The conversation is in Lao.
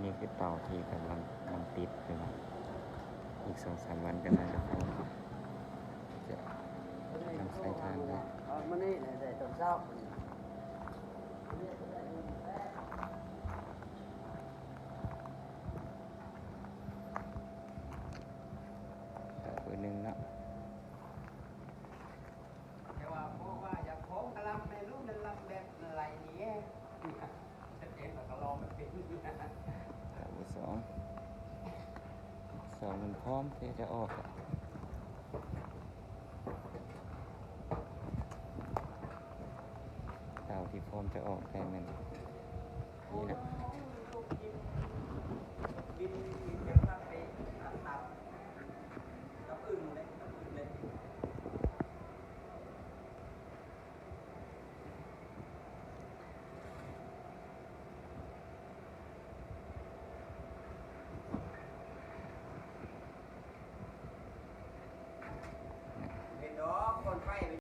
ນີ້ຄືເຕົາທີ່ກຳລັງ ກຳລັງຕິດຢູ່ເນາະ ອີກສອງສາມວັນກໍໜ້າຈະພ້ອມ ຈະນຳໃຊ້ທານໄດ້. ເອົາມື້ນີ້ໄດ້ຕອນເຊົ້າ ເຕົາເບີໜຶ່ງເນາະ. ແຕ່ວ່າບອກວ່າຢາກຂອງກະລຳແມ່ລູກນັ້ນລຳແບບໄຫຼນີ້ ແສດງວ່າກະລອງມັນເປັນ ເຕົາເບີສອງ ສອງມັນພ້ອມທີ່ຈະອອກ ເຕົາທີ່ພ້ອມຈະອອກໄດ້ແມ່ນນີ້ນະ. ເຫັນດອກ ຄົນໄຟໄປ